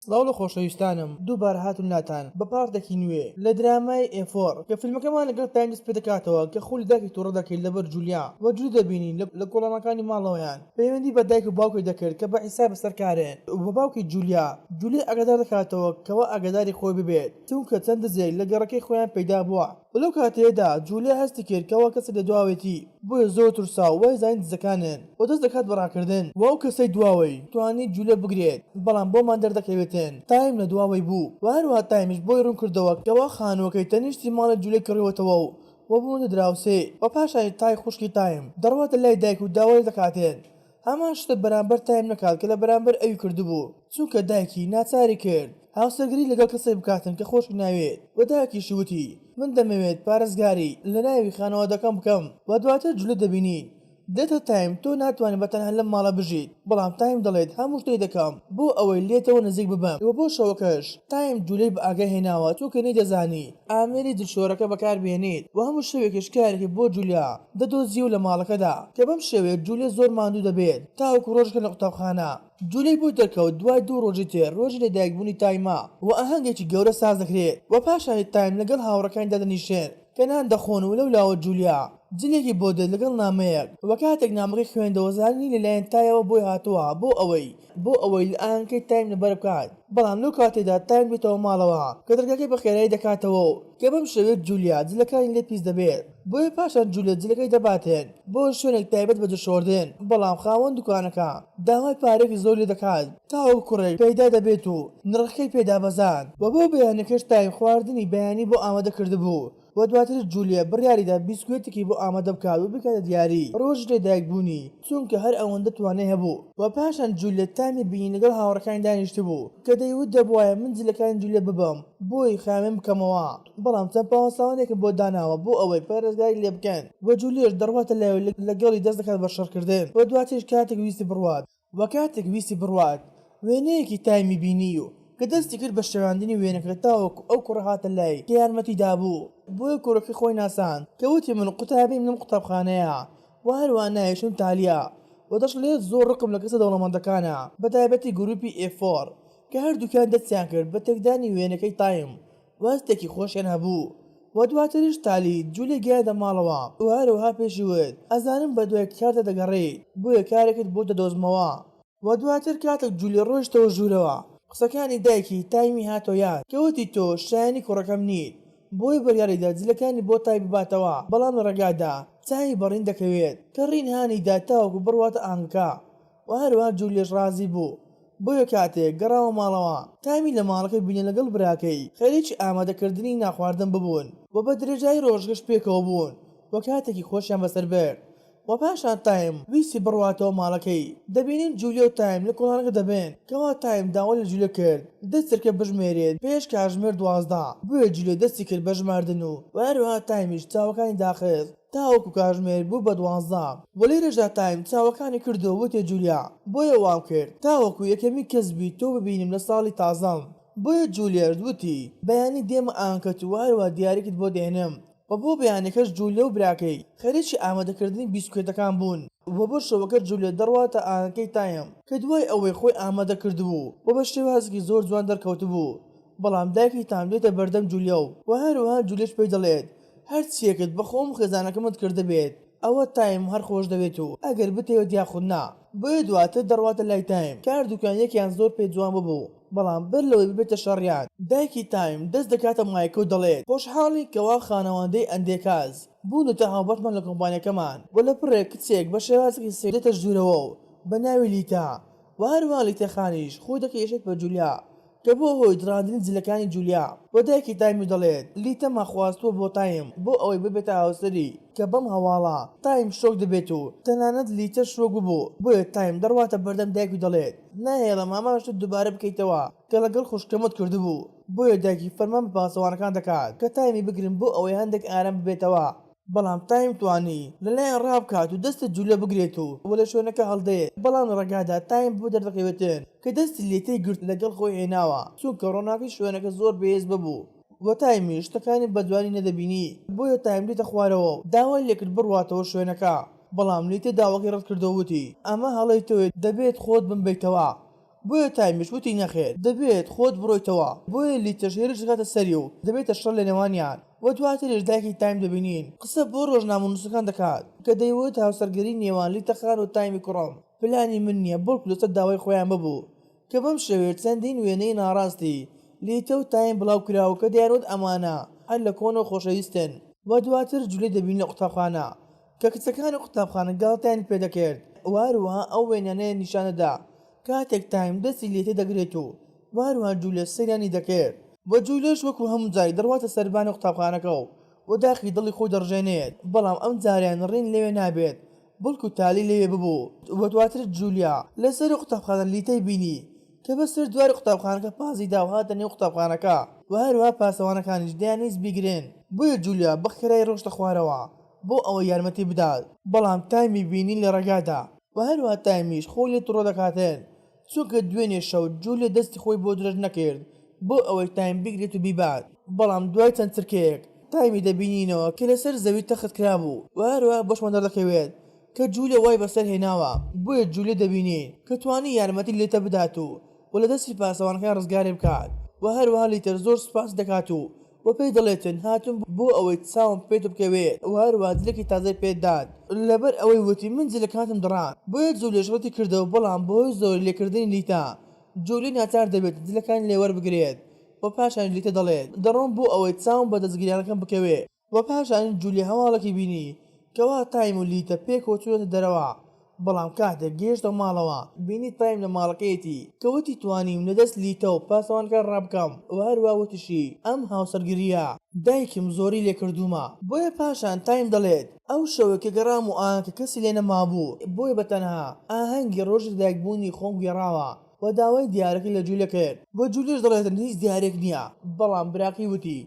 سڵاو لە خۆشەویستانم دووبارە هاتم لاتان بە part ێکی نوێ لە درامای ئێفۆر کە فیلمەکەمان لەگەڵ تایم دەست پێدەکاتەوە کە خولی دایکی توڕە دەکرد لەبەر جولیا وە جولی دەبینین لە کۆڵانەکانی ماڵەوەیان پەیوەندی بە دایک و باوکی دەکرد کە بە حیساب سەر کارن وە باوکی جولیا جولی ئاگادار دەکاتەوە کەوا ئاگاداری خۆی ببێت چونکە چەند دزێک لە گەڕەکەی خۆیان پەیدا بووە. و لەو کاتەیەدا جولیا هەستی کرد کەوا کەسێک لە دواوەیەتی بۆیە زۆر ترسا و وای زانی دزەکانن و دەست دەکات بە ڕاکردن و ئەو کەسەی دواوەی توانی جولیا بگرێت بەڵام بۆمان دەردەکەوێتن تایم لە دواوەی بوو و هەروەها تایمیش بۆی ڕوون کردەوە کەوا خانووەکەی تەنیشتی ماڵی جولیای کڕیوەتەوە و و بوونەتە دراوسێ و پاشانی تای خوشکی تایم دەڕواتە لای دایک و داوای لێ دەکاتن هەمان شت بەرامبەر تایم نەکات کە لە بەرامبەر ئەوی کردبوو چونکە دایکی ناچاری کرد هاوسەرگیری لەگەڵ کەسێک بکاتن کە خۆشی ناوێت و دایکیشی وتی من دەمەوێت پارێزگاری لە ناوی خانەوادەکەم بکەم و دواتر جولێت دەبینین دێتە تایم تۆ ناتوانی بە تەنها لەم ماڵە بژیت بەڵام تایم دەڵێت هەموو شتێک دەکەم بۆ ئەوەی لێتەوە نزیک ببم و بۆ شەوەکەش تایم جولێی بە ئاگا هێناوە چونکە نەیدەزانی ئامێری جلشۆرەکە بەکاربهێنیت و هەموو شەوێکیش کارێکی بۆ جولیا دەدۆزیەوە لە ماڵەکەدا کە بەم شێوەیە جولیا زۆر ماندوو دەبێت تاوەکو ڕۆژێک لە قوتابخانە جولیای بۆی دەرکەوت دوای دوو ڕۆژی تر ڕۆژی لەدایکبوونی تایمە و ئاهەنگێکی گەورە ساز دەکرێت و پاشانی تایم لەگەڵ هاوڕێکانی دادەنیشن کە نان دەخۆن و لەولاوە جولیا جلێکی بۆ دێت لەگەڵ نامەیەک و کاتێک نامەکەی خوێندەوە زانی لەلایەن تایەوە بۆی هاتووە بۆ ئەوەی بۆ ئەوەی لە ئاهەنگەکەی تایم لەبەر بکات بەڵام لەو کاتەیدا تایم دێتەوە ماڵەوە کە دەرگاکەی بە خێرایی دەکاتەوە و کە بەم شێوەیە جولیا جلەکانی لێ پیس دەبێت بۆیە پاشان جولیا جلەکەی دەباتن بۆ شوێنێک تایبەت بە جلشۆردن بەڵام خاوەن دوکانەکە داوای پارەیەکی زۆر لێ دەکات تاوەکو کوڕێک پەیدا دەبێت و نرخەکەی پێ دابەزاند و بۆ بەیانیەکەش تایم خواردنی بەیانی بۆ ئامادە کردبوو و دواتر جولیا بڕیاریدا بیسکوێتێکی بۆ ئامادە بکات و بیکاتە دیاری ڕۆژی لەدایکبوونی چونکە هەر ئەوەندە توانای هەبوو. و پاشان جولیا تامی بینی لەگەڵ هاوڕێکانی دانیشتبوو کە دەیوت دەبوایە من جلەکانی جولیا ببەم بۆی خاوێن بکەمەوە بەڵام چەند پاسەوانێکم بۆ داناوە بۆ ئەوەی پارێزگاری لێ بکەن و جولیاش دەڕواتە لای و لەگەڵی دەست دەکات بە شەڕکردن و دواتریش کاتێک ویستی بڕوات و کاتێک ویستی بڕوات وێنەیەکی تایمی بینی و کە دەستی کرد بە شێواندنی وێنەکە تاوەکو ئەو کوڕە هاتە لای کە یارمەتی دابوو بۆیە کوڕەکە خۆی ناساند کە وتی من قوتابیم لەم قوتابخانەیە و هەروەها ناویشم تالیا و دەشڵێت زۆر ڕقم لە کەسە دەوڵەمەندەکانە بەتایبەتی گروپی ئێفۆر کە هەردووکیان دەستیان کرد بە تێکدانی وێنەکەی تایم و هەستێکی خۆشیان هەبوو و دواتریش تالی جولی گەیاندە ماڵەوە و هەروەها پێشی وت ئەزانم بەدوای کاردا دەگەڕێیت بۆیە کارێکت بۆ دەدۆزمەوە. و دواتر کاتێک جولی ڕۆیشتەوە ژوورەوە قسەکانی دایکی تایمی هاتەوە یاد کە وتی تۆ شایەنی کوڕەکەم نیت بۆیە بڕیاریدا جلەکانی بۆ تای بباتەوە بەڵام لە ڕێگادا چاوی بە ڕین دەکەوێت کە ڕین هانی دا تاوەکو بڕواتە ئاهەنگەکە و هەروەها جولیەش ڕازی بوو بۆیە کاتێک گەڕاوە ماڵەوە تایمی لە ماڵەکەی بینی لەگەڵ براکەی خەریکی ئامادەکردنی نانخواردن ببوون و بە درێژایی ڕۆژەکەش پێکەوە بوون و کاتێکی خۆشیان بەسەر برد و پاشان تایم ویستی بڕواتەوە ماڵەکەی دەبینین جولیا و تایم لە کۆڵانەکە دەبن کەوا تایم داوای لە جولیا کرد دە چرکە بژمێرێت پێش کاژمێر 12 بۆیە جولیا دەستی کرد بە ژماردن و هەروەها تایمیش چاوەکانی داخست تاوەکو کاژمێر بوو بە 12 و لێرەشدا تایم چاوەکانی کردەوە وتی جولیا بۆیە وام کرد تاوەکو یەکەمین کەس بیت تۆ ببینم لە ساڵی تازەم بۆیە جولیاش وتی بەیانی دێمە ئاهەنگەکەت و هەروەها دیاریکت بۆ دێنم و بۆ بەیانەکەش جولیا و براکەی خەریکی ئامادەکردنی بیسکوێتەکان بوون و بۆ شەوەکە جولیا دەڕواتە ئاهەنگەکەی تایم کە دوای ئەوەی خۆی ئامادە کردبوو و بە شێوازێکی زۆر جوان دەرکەوتبوو بەڵام دایکی تایم دێتە بەردەم جولیا و هەروەها جولیاش پێی دەڵێت هەرچیەکت بە خۆم و خێزانەکەمت کردبێت ئەوە تایم هەر خۆشدەوێت و ئەگەر بتەوێت یاخود نا بۆیە دواتر دەڕواتە لای تایم کە هەردووکیان یەکیان زۆر پێ جوان ببوو بەڵام بەر لەوەی ببێتە شەڕیان دایکی تایم دەست دەکاتە مایکە و دەڵێت خۆشحاڵین کەوا خانەواندەی ئەندێکاز بوونەتە هاوبەشمان لە کۆمپانیاکەمان و لە پڕێک کچێک بە شێوازێکی سەیر دێتە ژوورەوە و بە ناوی لیتا و هەروەها لیتا خانیش خۆی دەکێشێت بە جولیا کە بووە هۆی دڕاندنی جلەکانی جولیا و دایکی تایمی دەڵێت لیتەمان خواستووە بۆ تایم بۆ ئەوەی ببێتە هاوسەری کە بەم هەواڵە تایم شۆک دەبێت و تەنانەت لیتەش شۆک ببوو بۆیە تایم دەڕواتە بەردەم دایک و دەڵێت ناهێڵم هەمان شت دووبارە بکەیتەوە کە لەگەڵ خوشکەمت کردبوو بۆیە دایکی فەرمان بە پاسەوانەکان دەکات کە تایمی بگرن بۆ ئەوەی هەندێک ئارام ببێتەوە. بەڵام تایم توانی لەلایان ڕابکات و دەستی جولیا بگرێت و و لە شوێنەکە هەڵدێت، بەڵام لە ڕێگادا تایم بۆی دەردەکەوێتن کە دەستی لیتەی گرت لەگەڵ خۆی هێناوە چونکە ڕۆناکی شوێنەکە زۆر بەهێز ببوو و تایمیش شتەکانی بە جوانی نەدەبینی بۆیە تایم دێتە خوارەوە و داوای لێکرد بڕواتەوە شوێنەکە بەڵام لیتە داواکەی ڕەتکردەوە وتی ئەمە هەڵەی تۆیە دەبێت خۆت بمبەیتەوە. بۆیە تایمیش وتی نەخێر دەبێت خۆت بڕۆیتەوە، بۆیە لیتەش هێرش دەکاتە سەری و دەبێتە شەڕ لە نێوانیان و دواتریش دایکی تایم دەبینین قسە بۆ ڕۆژنامەنووسەکان دەکات کە دەیوت هاوسەرگیری نێوان لیتە خان و تایمی کوڕم پلانی من نییە بەڵکو لەسەر داوای خۆیان ببوو کە بەم شێوەیە چەندین وێنەی ناڕاستی لیتە و تایم بڵاو کراوە کە دەیانوت ئەمانە هەر لە کۆنەوە خۆشەویستن. و دواتر جولی دەبینین لە قوتابخانە کە کچەکانی قوتابخانە گاڵتەیان پێدەکرد و هەروەها ئەو وێنانەیان نیشان دەدا کاتێک تایم دەستی لیتە دەگرێت و هەروەها جولێ سەیریانی دەکرد. و جولێش وەکو هەموو جارێک دەڕواتە سەربانی قوتابخانەکە و و داخی دڵی خۆی دەڕژێنێت بەڵام ئەم جارەیان ڕین لەوێ نابێت بەڵکو تالی لەوێ ببوو و دواتر جولیا لەسەر قوتابخانە لیتەی بینی کە بەسەر دواری قوتابخانەکە پازی دا و هاتە نێو قوتابخانەکە و هەروەها پاسەوانەکانیش دەیانویست بیگرن بۆیە جولیا بە خێرایی ڕۆشتە خوارەوە بۆ ئەوەی یارمەتی بدات بەڵام تایمی بینی لە ڕێگادا و هەروەها تایمیش خۆی لێ توڕە دەکاتن چونکە دوێنێ شەو جولیا دەستی خۆی بۆ درێژ نەکرد بۆ ئەوەی تایم بیگرێت و بیبات بەڵام دوای چەند چرکەیەک تایمی دەبینینەوە کە لەسەر زەوی تەخت کرابوو و هەروەها بۆشمان دەردەکەوێت کە جولیا وای بەسەر هێناوە بۆیە جولیا دەبینین کە توانی یارمەتی لیتە بدات و و لە دەستی پاسەوانەکان ڕزگاری بکات و هەروەها لیتەش زۆر سوپاسی دەکات و و پێی دەڵێتن هاتووم بۆ ئەوەی چاوم پێت بکەوێت و هەروەها جلێکی تازەی پێت دات لەبەر ئەوەی وتی من جلەکانتم دڕاند بۆیە جولیش ڕەتی کردەوە بەڵام بەهۆی زۆری لێکردنی لیتا جولی ناچار دەبێت جلەکانی لێ وەربگرێت و پاشانیش لیتا دەڵێت دەڕۆم بۆ ئەوەی چاوم بە دەستگیرانەکەم بکەوێت. و پاشانیش جولی هەواڵێکی بینی کەوا تایم و لیتە پێکەوە چوونەتە دەرەوە بەڵام کاتێک گەیشتەوە ماڵەوە بینی تایم لە ماڵەکەیەتی کە وتی توانیم لە دەست لیتە و پاسەوانەکان ڕابکەم و هەروا وتیشی ئەم هاوسەرگیریە دایکم زۆری لێ کردوومە بۆیە پاشان تایم دەڵێت ئەو شەوەی کە گەڕام و ئاهەنگەکە کەسی لێ نەمابوو بۆیە بە تەنها ئاهەنگی ڕۆژی لەدایکبوونی خۆم گێڕاوە و داوای دیارەکەی لە جولیە کرد و جولیەش دەڵێتن هیچ دیارێک نیە بەڵام براکەی وتی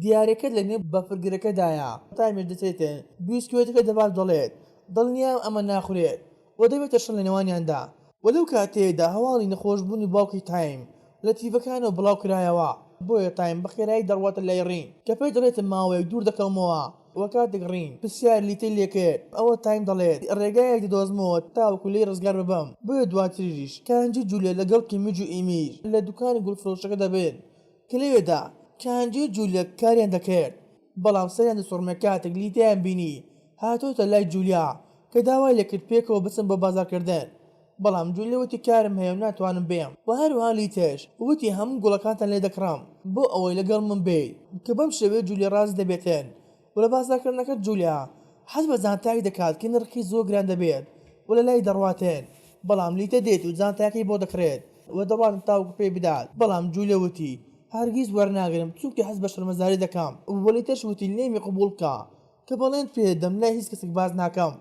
دیارەکەت لە نێو بەفرگرەکەدایە. تایمیش دەچێتن بیسکوێتەکە دەبات و دەڵێت، دڵنیام ئەمە ناخورێت و دەبێتە شەڕ لە نێوانیاندا و لەو کاتەیەدا هەواڵی نەخۆشبوونی باوکی تایم لە تیڤەکانەوە بڵاو کرایەوە بۆیە تایم بە خێرایی دەڕواتە لای ڕین کە پێی دەڵێت ماوەیەک دوور دەکەومەوە و کاتێک ڕین پرسیاری لیتەی لێکرد ئەوە تایم دەڵێت ڕێگایەک دەدۆزمەوە تاوەکو لێی ڕزگار ببم بۆیە دواتریش کانجی و جولیا لەگەڵ کیمیج و ئیمیش لە دوکانی گوڵفرۆشەکە دەبن کە لەوێدا کانجی و جولیا کاریان دەکرد، بەڵام سەریان دەسوڕمێ کاتێک لیتەیان بینی هاتۆتە لای جولیا کە داوای لێکرد پێکەوە بچن بۆ بازاڕکردن، بەڵام جولیا وتی کارم هەیە و ناتوانم بێم و هەروەها لیتەش وتی هەموو گوڵەکانتان لێ دەکڕم بۆ ئەوەی لەگەڵ من بێیت کە بەم شێوەیە جولیا ڕازی دەبێتن و لە بازاڕکردنەکە جولیا حەز بە جانتایەک دەکات کە نرخی زۆر گران دەبێت و لەلای دەڕواتن بەڵام لیتە دێت و جانتاکەی بۆ دەکڕێت و دەڕواتن تاوەکو پێی بدات بەڵام جولیا وتی هەرگیز وەرناگرم چونکە هەست بە شەرمەزاری دەکەم و لیتەش وتی لێمی قبوڵ بکە کە بەڵێنت پێ دەدەم لای هیچ کەسێک باس ناکەم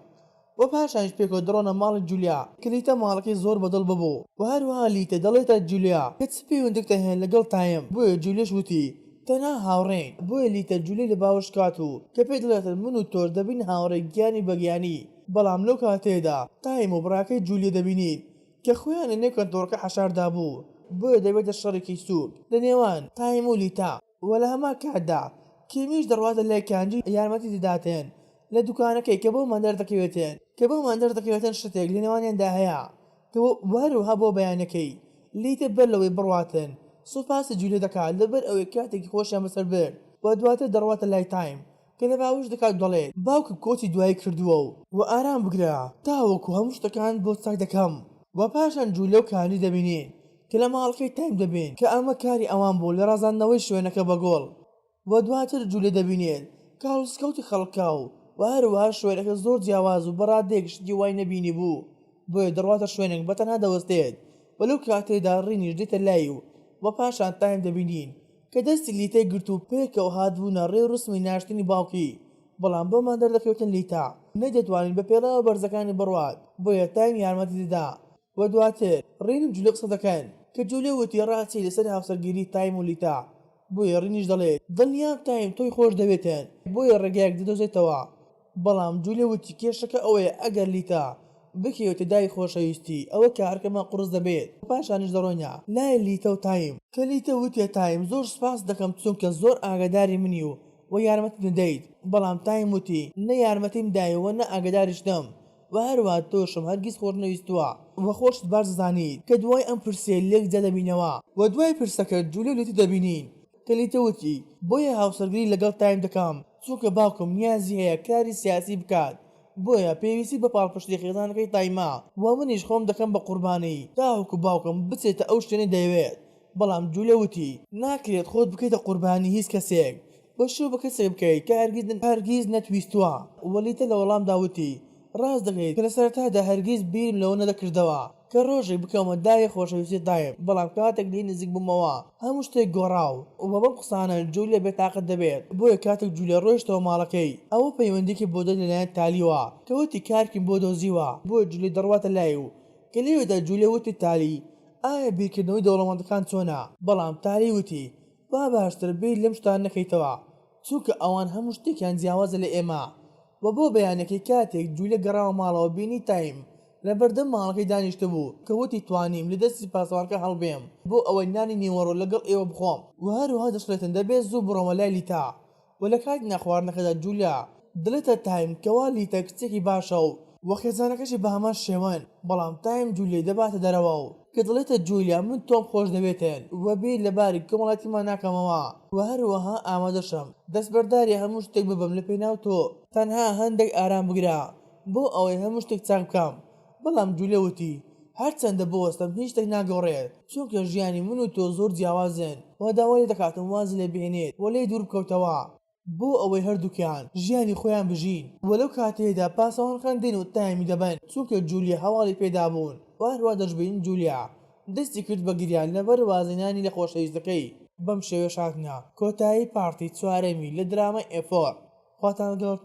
و پاشانیش پێکەوە دەڕۆنە ماڵی جولیا کە لیتە ماڵەکەی زۆر بەدڵ ببوو و هەروەها لیتە دەڵێتە جولیا کە چ پەیوەندیەکتان هەیە لەگەڵ تایم بۆیە جولیەش وتی تەنها هاوڕێین بۆیە لیتە جولیای لە باوەش کات و کە پێی دەڵێتن من و تۆش دەبین هاوڕێی گیانی بە گیانی بەڵام لەو کاتەیەدا تایم و براکەی جولیە دەبینین کە خۆیان لە نێو کەنتۆڕەکە حەشار دابوو بۆیە دەبێتە شەڕێکی سوک لە نێوان تایم و لیتە. وە لە هەمان کاتدا کیمیش دەڕواتە لای کانجی یارمەتی دەداتن لە دوکانەکەی کە بۆمان دەردەکەوێتن کە بۆمان دەردەکەوێتن شتێک لە نێوانیاندا هەیە کە وە هەروەها بۆ بەیانەکەی لیتە بەر لەوەی بڕواتن سوپاسی جولیا دەکات لەبەر ئەوەی کاتێکی خۆشیان بەسەر برد وە دواتر دەڕواتە لای تایم کە لە باوەش دەکات و دەڵێت باوکم کۆچی دوایی کردووە و وە ئارام بگرە تاوەکو هەموو شتەکانت بۆ چاک دەکەم وە پاشان جولیا و کانجی دەبینین کە لە ماڵەکەی تایم دەبین کە ئەمە کاری ئەوان بوو لە ڕازاندنەوەی شوێنەکە بە گوڵ و دواتر جولیا دەبینێت کە هەڵسوکەوتی خەڵکە و وە هەروەها شوێنەکە زۆر جیاواز و بە ڕادەیەک شتی وای نەبینیبوو بۆیە دەڕواتە شوێنێک بە تەنها دەوەستێت و لەو کاتەیدا ڕینیش دێتە لای و وە پاشان تایم دەبینین کە دەستی لیتای گرت و پێکەوە هاتبوونە ڕێ و ڕسمی ناشتنی باوکی، بەڵام بۆمان دەردەکەوتن لیتا نەیدەتوانی بە پێڵاوە بەرزەکانی بڕوات، بۆیە تایم یارمەتی دەدا و دواتر ڕین و جولی قسە دەکەن کە جولی وتی ڕاچی لەسەر هاوسەرگیری تایم و لیتا، بۆیە ڕینیش دەڵێت دڵنیام تایم تۆی خۆش دەوێتن بۆیە ڕێگایەک دەدۆزێتەوە بەڵام جولیا وتی کێشەکە ئەوەیە ئەگەر لیتا بکەوێتە داوی خۆشەویستی ئەوە کارەکەمان قوڕس دەبێت و پاشانیش دەڕۆینە لای لیتە و تایم. کە لیتە وتیە تایم زۆر سوپاست دەکەم چونکە زۆر ئاگاداری منی و وە یارمەتیم دەدەیت بەڵام تایم وتی نە یارمەتیم دای و نە ئاگاداریشتم و هەروەها تۆشم هەرگیز خۆشنەویستووە. وە خۆشت باش دەزانیت کە دوای ئەم پرسەیە لێک جیا دەبینەوە. وە دوای پرسەکە جولیا و لیتە دەبینین کە لیتە وتی بۆیە هاوسەرگیری لەگەڵ تایم دەکەم چونکە باوکم نیازی هەیە کاری سیاسی بکات بۆیە پێویستی بە پاڵپشتی خێزانەکەی تایمە وە منیش خۆم دەکەم بە قوربانی تاوەکو باوکم بچێتە ئەو شوێنەی دەیەوێت بەڵام جولیا وتی ناکرێت خۆت بکەیتە قوربانی هیچ کەسێک و شوو بە کەسێک بکەیت کە هەرگیز هەرگیز نەتویستووە. وە لیتە لە وەڵامدا وتی، ڕاست دەکەیت کە لە سەرەتادا هەرگیز بیرم لەوە نەدەکردەوە کە ڕۆژێک بکەومە داوی خۆشەویستی تایم، بەڵام کاتێک لێی نزیک بوومەوە هەموو شتێک گۆڕا و بەم قسانە جولیا بێتاقەت دەبێت، بۆیە کاتێک جولیا ڕۆیشتەوە ماڵەکەی ئەوە پەیوەندیەکی بۆ دێت لەلایەن تالیوە کە وتی کارێکم بۆ دۆزیوە، بۆیە جولیا دەڕواتە لای و کە لەوێدا جولیا وتی تالی ئایا بیرکردنەوەی دەوڵەمەندەکان چۆنە؟ بەڵام تالی وتی وا باشترە بیر لەم شتانە نەکەیتەوە چونکە ئەوان هەموو شتێکیان جیاوازە لە ئێمە وە بۆ بەیانەکەی کاتێک جولیا گەڕاوە ماڵەوە بینی تایم لەبەردەم ماڵەکەی دانیشتبوو کە وتی توانیم لە دەستی پاسەوانەکە هەڵبێم بۆ ئەوەی نانی نیوەڕۆ لەگەڵ ئێوە بخۆم وە هەروەها دەشڵێتن دەبێت زوو بڕۆمە لای لیتا وە لە کاتی نانخواردنەکەدا جولیا دەڵێتە تایم کەوا لیتا کچێکی باشە و وە خێزانەکەشی بە هەمان شێوەن بەڵام تایم جولیای دەباتە دەرەوە و کە دەڵێتە جولیا من تۆم خۆش دەوێتن وە بیر لە باری کۆمەڵایەتیمان ناکەمەوە وە هەروەها ئامادەشم دەستبەرداری هەموو شتێک ببم لە پێناو تۆ تەنها هەندێک ئارام بگرە بۆ ئەوەی هەموو شتێک چاک بکەم بەڵام جولیا وتی هەرچەندە بوەستم هیچ شتێک ناگۆڕێت چونکە ژیانی من و تۆ زۆر جیاوازن و داوای لێدەکاتم وازی لێ بهێنێت و لێی دوور بکەوتەوە بۆ ئەوەی هەردووکیان ژیانی خۆیان بژین و لەو کاتەیدا پاسەوانەکان دێن و تایمی دەبەن چونکە جولیا هەواڵی پێدابوون و هەروا دەشبینین جولیا دەستی کرد بە گریان لەبەر وازهێنانی لە خۆشەویستەکەی. بەم شێوەیەش هاتنە کۆتایی part ی چوارەمی لە درامای ئێفۆر خواتان لەگەڵ.